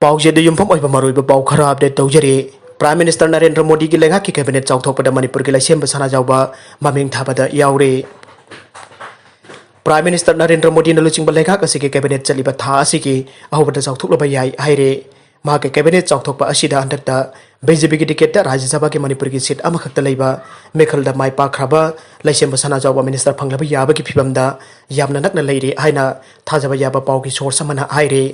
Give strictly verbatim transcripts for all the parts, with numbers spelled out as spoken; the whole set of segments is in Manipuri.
ꯄꯥꯎꯆꯦꯗ ꯌꯨꯝꯐꯝ ꯑꯣꯏꯕ ꯃꯔꯨꯑꯣꯏꯕ ꯄꯥꯎ ꯈꯔ ꯑꯞꯗꯦꯠ ꯇꯧꯖꯔꯤ꯫ ꯄ꯭ꯔꯥꯏꯝ ꯃꯤꯅꯤꯁꯇꯔ ꯅꯔꯦꯟꯗ꯭ꯔ ꯃꯣꯗꯤꯒꯤ ꯂꯩꯉꯥꯛꯀꯤ ꯀꯦꯕꯤꯅꯦꯠ ꯆꯥꯎꯊꯣꯛꯄꯗ ꯃꯅꯤꯄꯨꯔꯒꯤ ꯂꯩꯁꯦꯝꯕ ꯁꯅꯥꯖꯥꯎꯕ ꯃꯃꯤꯡ ꯊꯥꯕꯗ ꯌꯥꯎꯔꯤ꯫ ꯄ꯭ꯔꯥꯏꯝ ꯃꯤꯅꯤꯁꯇꯔ ꯅꯔꯦꯟꯗ꯭ꯔ ꯃꯣꯗꯤꯅ ꯂꯨꯆꯤꯡꯕ ꯂꯩꯉꯥꯛ ꯑꯁꯤꯒꯤ ꯀꯦꯕꯤꯅꯦꯠ ꯆꯠꯂꯤꯕ ꯊꯥ ꯑꯁꯤꯒꯤ ꯑꯍꯧꯕꯗ ꯆꯥꯎꯊꯣꯛꯂꯕ ꯌꯥꯏ ꯍꯥꯏꯔꯦ꯫ ꯃꯍꯥꯛꯀꯤ ꯀꯦꯕꯤꯅꯦꯠ ꯆꯥꯎꯊꯣꯛꯄ ꯑꯁꯤꯗ ꯍꯟꯗꯛꯇ ꯕꯤ ꯖꯦ ꯄꯤꯒꯤ ꯇꯤꯀꯦꯠꯇ ꯔꯥꯖ꯭ꯌ ꯁꯚꯥꯒꯤ ꯃꯅꯤꯄꯨꯔꯒꯤ ꯁꯤꯠ ꯑꯃꯈꯛꯇ ꯂꯩꯕ ꯃꯤꯈꯜꯗ ꯃꯥꯏ ꯄꯥꯛꯈ꯭ꯔꯕ ꯂꯩꯁꯦꯝꯕ ꯁꯅꯥꯖꯥꯎꯕ ꯃꯤꯅꯤꯁꯇꯔ ꯐꯪꯂꯕ ꯌꯥꯕꯒꯤ ꯐꯤꯕꯝꯗ ꯌꯥꯝꯅ ꯅꯛꯅ ꯂꯩꯔꯤ ꯍꯥꯏꯅ ꯊꯥꯖꯕ ꯌꯥꯕ ꯄꯥꯎꯒꯤ ꯁꯣꯔꯁ ꯑꯃꯅ ꯍꯥꯏꯔꯤ꯫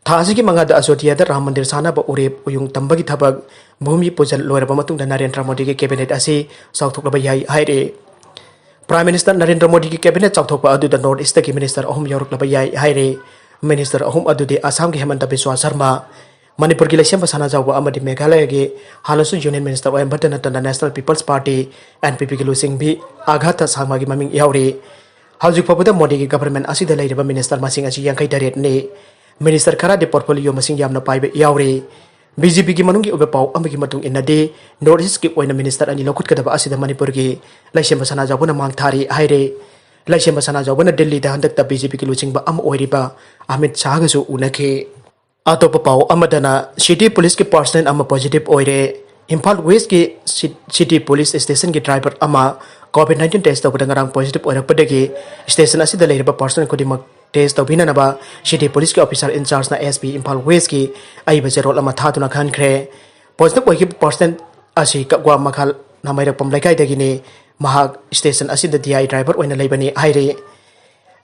ꯊꯥ ꯑꯁꯤꯒꯤ ꯃꯉꯥꯗ ꯑꯖꯣꯙ꯭ꯌꯥꯗ ꯔꯥꯝ ꯃꯟꯗꯤꯔ ꯁꯥꯅꯕ ꯎꯔꯦꯞ ꯎꯌꯨꯡ ꯇꯝꯕꯒꯤ ꯊꯕꯛ ꯚꯨꯃꯤ ꯄꯨꯖꯟ ꯂꯣꯏꯔꯕ ꯃꯇꯨꯡꯗ ꯅꯔꯦꯟꯗ꯭ꯔ ꯃꯣꯗꯤꯒꯤ ꯀꯦꯕꯤꯅꯦꯠ ꯑꯁꯤ ꯆꯥꯎꯊꯣꯛꯂꯕ ꯌꯥꯏ ꯍꯥꯏꯔꯤ꯫ ꯄ꯭ꯔꯥꯏꯝ ꯃꯤꯅꯤꯁꯇꯔ ꯅꯔꯦꯟꯗ꯭ꯔ ꯃꯣꯗꯤꯒꯤ ꯀꯦꯕꯤꯅꯦꯠ ꯆꯥꯎꯊꯣꯛꯄ ꯑꯗꯨꯗ ꯅꯣꯔꯠ ꯏꯁꯇꯒꯤ ꯃꯤꯅꯤꯁꯇꯔ ꯑꯍꯨꯝ ꯌꯥꯎꯔꯛꯂꯕ ꯌꯥꯏ ꯍꯥꯏꯔꯤ꯫ ꯃꯤꯅꯤꯁꯇꯔ ꯑꯍꯨꯝ ꯑꯗꯨꯗꯤ ꯑꯁꯥꯝꯒꯤ ꯍꯦꯃꯟꯇ ꯕꯤꯁ꯭ꯋꯥ ꯁꯔꯃ, ꯃꯅꯤꯄꯨꯔꯒꯤ ꯂꯩꯁꯦꯝꯕ ꯁꯅꯥꯖꯥꯎꯕ ꯑꯃꯗꯤ ꯃꯦꯘꯥꯂꯌꯒꯤ ꯍꯥꯟꯅꯁꯨ ꯌꯨꯅꯤꯌꯟ ꯃꯤꯅꯤꯁꯇꯔ ꯑꯣꯏꯔꯝꯕ ꯅꯠꯇꯅ national people's party, N P ꯄꯤꯒꯤ ꯂꯨꯆꯤꯡꯕꯤ ꯑꯒꯥꯊꯥ ꯁꯥꯡꯃꯥꯒꯤ ꯃꯃꯤꯡ ꯌꯥꯎꯔꯤ꯫ ꯍꯧꯖꯤꯛ ꯐꯥꯎꯕꯗ ꯃꯣꯗꯤꯒꯤ ꯒꯚꯔꯟꯃꯦꯟꯠ ꯑꯁꯤꯗ ꯂꯩꯔꯤꯕ ꯃꯤꯅꯤꯁꯇꯔ ꯃꯁꯤꯡ ꯑꯁꯤ ꯌꯥꯡꯈꯩ ꯇꯔꯦꯠꯅꯤ꯫ ꯃꯤꯅꯤꯁꯇꯔ ꯈꯔꯗꯤ ꯄꯣꯔꯠꯐꯣꯂꯤꯌꯣ ꯃꯁꯤꯡ ꯌꯥꯝꯅ ꯄꯥꯏꯕ ꯌꯥꯎꯔꯤ꯫ ꯕꯤ ꯖꯦ ꯄꯤꯒꯤ ꯃꯅꯨꯡꯒꯤ ꯑꯣꯏꯕ ꯄꯥꯎ ꯑꯃꯒꯤ ꯃꯇꯨꯡ ꯏꯟꯅꯗꯤ, ꯅꯣꯔꯠ ꯏꯁꯀꯤ ꯑꯣꯏꯅ ꯃꯤꯅꯤꯁꯇꯔ ꯑꯅꯤ ꯂꯧꯈꯠꯀꯗꯕ ꯑꯁꯤꯗ ꯃꯅꯤꯄꯨꯔꯒꯤ ꯂꯩꯁꯦꯝꯕ ꯁꯅꯥꯖꯥꯎꯕꯅ ꯃꯥꯡ ꯊꯥꯔꯤ ꯍꯥꯏꯔꯦ꯫ ꯂꯩꯁꯦꯝꯕ ꯁꯅꯥꯖꯥꯎꯕꯅ ꯗꯤꯜꯂꯤꯗ ꯍꯟꯗꯛꯇ ꯕꯤ ꯖꯦ ꯄꯤꯒꯤ ꯂꯨꯆꯤꯡꯕ ꯑꯃ ꯑꯣꯏꯔꯤꯕ ꯑꯃꯤꯠ ꯁꯥꯍꯒꯁꯨ ꯎꯅꯈꯤ꯫ ꯑꯇꯣꯞꯄ ꯄꯥꯎ ꯑꯃꯗꯅ, ꯁꯤꯇꯤ ꯄꯨꯂꯤꯁꯀꯤ ꯄꯥꯔꯁꯅꯦꯜ ꯑꯃ ꯄꯣꯖꯤꯇꯤꯚ ꯑꯣꯏꯔꯦ꯫ ꯏꯝꯐꯥꯜ ꯋꯦꯁꯀꯤ ꯁꯤ-, ꯁꯤꯇꯤ ꯄꯨꯂꯤꯁ ꯁ꯭ꯇꯦꯁꯟꯒꯤ ꯗ꯭ꯔꯥꯏꯚꯔ ꯑꯃ ꯀꯣꯚꯤꯗ ꯅꯥꯏꯟꯇꯤꯟ ꯇꯦꯁ ꯇꯧꯕꯗ ꯉꯔꯥꯡ ꯄꯣꯖꯤꯇꯤꯚ ꯑꯣꯏꯔꯛꯄꯗꯒꯤ ꯁ꯭ꯇꯦꯁꯟ ꯑꯁꯤꯗ ꯂꯩꯔꯤꯕ ꯄꯥꯔꯁꯅꯦꯜ ꯈꯨꯗꯤꯡꯃꯛ ꯇꯦꯁ ꯇꯧꯕꯤꯅꯅꯕ ꯁꯤꯇꯤ ꯄꯨꯂꯤꯁꯀꯤ ꯑꯣꯐꯤꯁꯥꯔ ꯏꯟꯆꯥꯔꯖꯅ ꯑꯦꯁ ꯄꯤ ꯏꯝꯐꯥꯜ ꯋꯦꯁꯀꯤ ꯑꯏꯕ ꯆꯦꯔꯣꯜ ꯑꯃ ꯊꯥꯗꯨꯅ ꯈꯪꯍꯟꯈ꯭ꯔꯦ꯫ ꯄꯣꯖꯤꯇꯤꯚ ꯑꯣꯏꯈꯤꯕ ꯄꯥꯔꯁꯅꯦꯜ ꯑꯁꯤ ꯀꯛꯋꯥ ꯃꯈꯥ ꯅꯥꯃꯩꯔꯛꯄꯝ ꯂꯩꯀꯥꯏꯗꯒꯤꯅꯤ꯫ ꯃꯍꯥꯛ ꯁ꯭ꯇꯦꯁꯟ ꯑꯁꯤꯗ ꯗꯤ ꯑꯥꯏ ꯗ꯭ꯔꯥꯏꯚꯔ ꯑꯣꯏꯅ ꯂꯩꯕꯅꯤ ꯍꯥꯏꯔꯤ꯫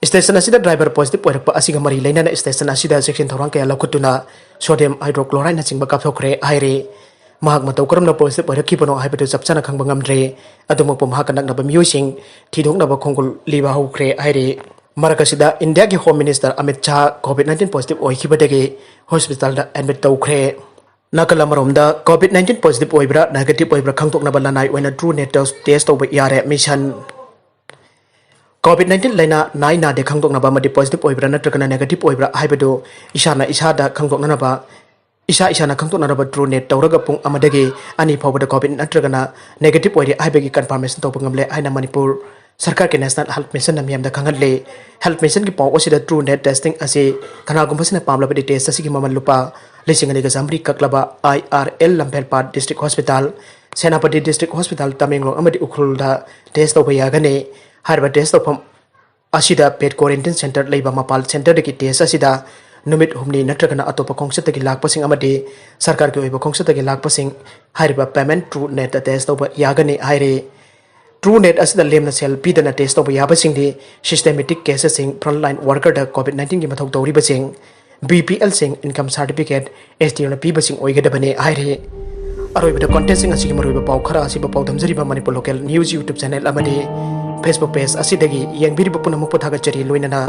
ꯁ꯭ꯇꯦꯁꯟ ꯑꯁꯤꯗ ꯗ꯭ꯔꯥꯏꯚꯔ ꯄꯣꯖꯤꯇꯤꯚ ꯑꯣꯏꯔꯛꯄ ꯑꯁꯤꯒ ꯃꯔꯤ ꯂꯩꯅꯅ ꯁ꯭ꯇꯦꯁꯟ ꯑꯁꯤꯗ ꯆꯦꯛꯁꯤꯟ ꯊꯧꯔꯥꯡ ꯀꯌꯥ ꯂꯧꯈꯠꯇꯨꯅ ꯁꯣꯗꯤꯌꯝ ꯍꯥꯏꯗ꯭ꯔꯣꯀ꯭ꯂꯣꯔꯥꯏꯗꯅꯆꯤꯡꯕ ꯀꯥꯞꯊꯣꯛꯈ꯭ꯔꯦ ꯍꯥꯏꯔꯤ꯫ ꯃꯍꯥꯛ ꯃꯇꯧ ꯀꯔꯝꯅ ꯄꯣꯖꯤꯇꯤꯚ ꯑꯣꯏꯔꯛꯈꯤꯕꯅꯣ ꯍꯥꯏꯕꯗꯨ ꯆꯞ ꯆꯥꯅ ꯈꯪꯕ ꯉꯝꯗ꯭ꯔꯤ꯫ ꯑꯗꯨꯃꯛꯄꯨ ꯃꯍꯥꯛꯀ ꯅꯛꯅꯕ ꯃꯤꯑꯣꯏꯁꯤꯡ ꯊꯤꯗꯣꯛꯅꯕ ꯈꯣꯡꯒꯨꯜ ꯂꯤꯕ ꯍꯧꯈ꯭ꯔꯦ ꯍꯥꯏꯔꯤ꯫ ꯃꯔꯛ ꯑꯁꯤꯗ ꯏꯟꯗꯤꯌꯥꯒꯤ home minister Amit Shah Covid nineteen positive ꯑꯣꯏꯈꯤꯕꯗꯒꯤ ꯍꯣꯁꯄꯤꯇꯥꯜꯗ ꯑꯦꯗꯃꯤꯠ ꯇꯧꯈ꯭ꯔꯦ꯫ ꯅꯥꯀꯜ ꯑꯃꯔꯣꯝꯗ, ꯀꯣꯚꯤꯗ ꯅꯥꯏꯟꯇꯤꯟ ꯄꯣꯖꯤꯇꯤꯚ ꯑꯣꯏꯕ꯭ꯔꯥ ꯅꯦꯒꯦꯇꯤꯚ ꯑꯣꯏꯕ꯭ꯔꯥ ꯈꯪꯗꯣꯛꯅꯕ ꯂꯅꯥꯏ ꯑꯣꯏꯅ ꯇ꯭ꯔꯨ ꯅꯦꯠ ꯇꯦꯁ ꯇꯧꯕ ꯌꯥꯔꯦ ꯃꯤꯁꯟ꯫ ꯀꯣꯚꯤꯗ ꯅꯥꯏꯟꯇꯤꯟ ꯂꯥꯏꯅꯥ ꯅꯥꯏ ꯅꯥꯗꯦ ꯈꯪꯗꯣꯛꯅꯕ ꯑꯃꯗꯤ ꯄꯣꯖꯤꯇꯤꯚ ꯑꯣꯏꯕ꯭ꯔꯥ ꯅꯠꯇ꯭ꯔꯒꯅ ꯅꯦꯒꯦꯇꯤꯚ ꯑꯣꯏꯕ꯭ꯔꯥ ꯍꯥꯏꯕꯗꯨ ꯏꯁꯥꯅ ꯏꯁꯥꯗ ꯈꯪꯗꯣꯛꯅꯅꯕ, ꯏꯁꯥ ꯏꯁꯥꯅ ꯈꯪꯗꯣꯛꯅꯅꯕ ꯇ꯭ꯔꯨ ꯅꯦꯠ ꯇꯧꯔꯒ ꯄꯨꯡ ꯑꯃꯗꯒꯤ ꯑꯅꯤ ꯐꯥꯎꯕꯗ ꯀꯣꯚꯤꯗ ꯅꯠꯇ꯭ꯔꯒꯅ ꯅꯦꯒꯦꯇꯤꯚ ꯑꯣꯏꯔꯦ ꯍꯥꯏꯕꯒꯤ ꯀꯟꯐꯥꯔꯃꯦꯁꯟ ꯇꯧꯕ ꯉꯝꯂꯦ ꯍꯥꯏꯅ ꯃꯅꯤꯄꯨꯔ ꯁꯔꯀꯥꯔꯒꯤ National Health Missionꯅ ꯃꯤꯌꯥꯝꯗ ꯈꯪꯍꯜꯂꯤ꯫ Health Missionꯒꯤ ꯄꯥꯎ ꯑꯁꯤꯗ TrueNat testing ꯑꯁꯤ ꯀꯅꯥꯒꯨꯝꯕ ꯑꯁꯤꯅ ꯄꯥꯝꯂꯕꯗꯤ test ꯑꯁꯤꯒꯤ ꯃꯃꯜ ꯂꯨꯄꯥ ꯂꯤꯁꯤꯡ ꯑꯅꯤꯒ ꯆꯥꯃꯔꯤ ꯀꯛꯂꯕ I R L ꯂꯝꯐꯦꯜꯄꯥꯠ District Hospital, Senapati District Hospital, Tamenglong ꯑꯃꯗꯤ ꯎꯈ꯭ꯔꯨꯜꯗ test ꯇꯧꯕ ꯌꯥꯒꯅꯤ꯫ ꯍꯥꯏꯔꯤꯕ test ꯇꯧꯐꯝ ꯑꯁꯤꯗ paid quarantine center ꯂꯩꯕ ꯃꯄꯥꯜ centreꯗꯒꯤ test ꯑꯁꯤꯗ ꯅꯨꯃꯤꯠ ꯍꯨꯝꯅꯤ ꯅꯠꯇ꯭ꯔꯒꯅ ꯑꯇꯣꯞꯄ ꯈꯣꯡꯆꯠꯇꯒꯤ ꯂꯥꯛꯄꯁꯤꯡ ꯑꯃꯗꯤ ꯁꯔꯀꯥꯔꯒꯤ ꯑꯣꯏꯕ ꯈꯣꯡꯆꯠꯇꯒꯤ ꯂꯥꯛꯄꯁꯤꯡ ꯍꯥꯏꯔꯤꯕ payment TrueNatꯇ test ꯇꯧꯕ ꯌꯥꯒꯅꯤ ꯍꯥꯏꯔꯤ꯫ TrueNat ꯑꯁꯤꯗ ꯂꯦꯝꯅ ꯁꯦꯜ ꯄꯤꯗꯅ test ꯇꯧꯕ ꯌꯥꯕꯁꯤꯡꯗꯤ systematic caseꯁꯤꯡ, frontline workerꯗ COVID nineteenꯒꯤ ꯃꯊꯧ ꯇꯧꯔꯤꯕꯁꯤꯡ, BPLꯁꯤꯡ, income certificate, STOꯅ ꯄꯤꯕꯁꯤꯡ ꯑꯣꯏꯒꯗꯕꯅꯤ ꯍꯥꯏꯔꯤ꯫ ꯑꯔꯣꯏꯕꯗ contentꯁꯤꯡ ꯑꯁꯤꯒꯤ ꯃꯔꯨꯑꯣꯏꯕ ꯄꯥꯎ ꯈꯔ ꯑꯁꯤꯕꯨ ꯄꯥꯎꯗꯝꯖꯔꯤꯕ Manipur Local News YouTube channel ꯑꯃꯗꯤ Facebook page ꯑꯁꯤꯗꯒꯤ ꯌꯦꯡꯕꯤꯔꯤꯕ ꯄꯨꯝꯅꯃꯛꯄꯨ ꯊꯥꯒꯠꯆꯔꯤ꯫ ꯂꯣꯏꯅꯅ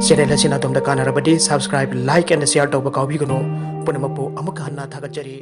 channel ꯑꯁꯤꯅ ꯑꯗꯣꯝꯗ ꯀꯥꯟꯅꯔꯕꯗꯤ subscribe, like and share ꯇꯧꯕ ꯀꯥꯎꯕꯤꯒꯅꯨ꯫ ꯄꯨꯝꯅꯃꯛꯄꯨ ꯑꯃꯨꯛꯀ ꯍꯟꯅ ꯊꯥꯒꯠꯆꯔꯤ꯫